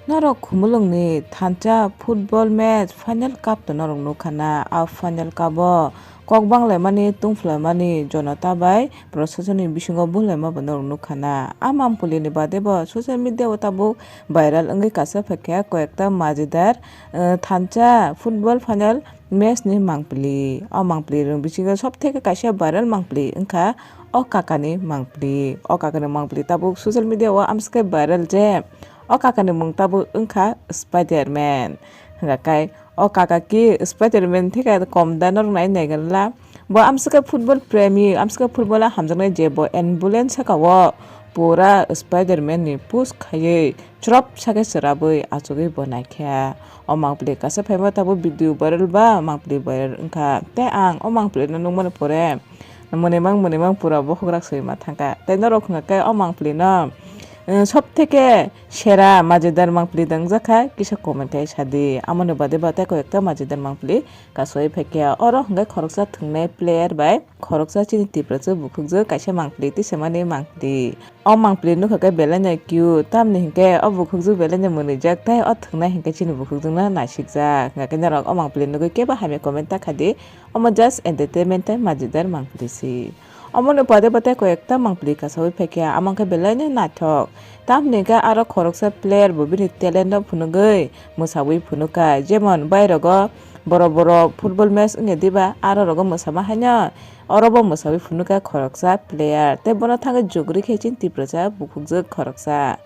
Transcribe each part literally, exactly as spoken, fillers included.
Norok Khumulwngni thansa football match final cup to norok nukha na? A final cup o kok banglaimani, tungphwlaimani jonota bai proshasoni bisingo bulaima bo norok nukha na? A mangpili ni baade bo social media o tabuk viral wngwi kasa phaikha koyekta majidar, eh, thansa football final match ni mangpili. O mangpili rwng bisingo sob theke kaisa viral mangpili wngkha o kakani mangpili. O kakani mangpili tabuk social media o amswkhe viral je o kakani mung tabuk wngkha Spiderman. Hwnkha khe o kaka ki Spiderman theke kom da norok nai naigra la. Bo amswkhe football premi, amswkhe football o hamjaknai je bo ambulance saka o pura Spiderman ni push khaiwi chwrop sakhe chwrabwi achugwi bo naikha. O mangpili kasa phaima tabuk video viral ba mangpili viral wngkha. Tei ang o mangpili no nukmani pore mwnwi mang mwnwi mang pura bokhok rak soi ma thangkha. Tei norok hwnkha khe o mangpili no, eh, sob theke sera majidar mangpili dangjakha kisa comment khai sadi. Amoni baade ba tei koyekta majidar mangpili kasoi phaikha. Oro hwnkhe khoroksa thwngnai player bai khoroksa chini Tiprasa bukhukjwk kaisa mangpili tisamani mangpili. O mangpili nukha khe belai no cute, tamni hinkhe o bukhukjwk belai no mwnwijak tei o thwngnai hinkhe chini bukhukjwkno naisikjak. Hwnkha khe norok o mangpili nugwi kebo hamya comment ta khadi, omo just entertainment tei majidar mangpili si. Omono pade pade koyekta mangpili kasawi phaikha, amo khe belai no naithok. Tamni hinkhe aro khoroksa player bo bini talent no phunugwi mwsawi phunukha, jemon bairogo borok borok football match wngya diba, aro rogo mwsama haino oro bo mwsawi phunukha khoroksa player, tei bono thangwi jugri khe chini Tiprasa bukhukjwk khoroksa.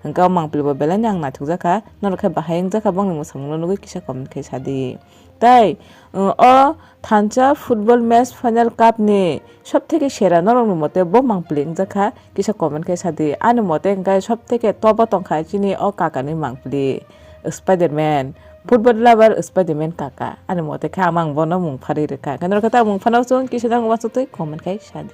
Hwnkhe o mangpili bo belai no ang naithokjakha, norok khe bahai wngjakha bongni mwsamungno nugwi kisa comment khai sadi. Tei, uh, o thansa football match final cup ni sob theke sera norokni mote bo mangpili wngjakha, kisa comment khai sadi. Ani mote hwnkhe sob theke top o tongkha chini o kakani mangpili Spiderman, football lover Spiderman kaka. Ani mote khe amang bono mung pharwi rwkha. Khe norok khe ta mung phano chwng kisa nang uansuk twi comment khai sadi.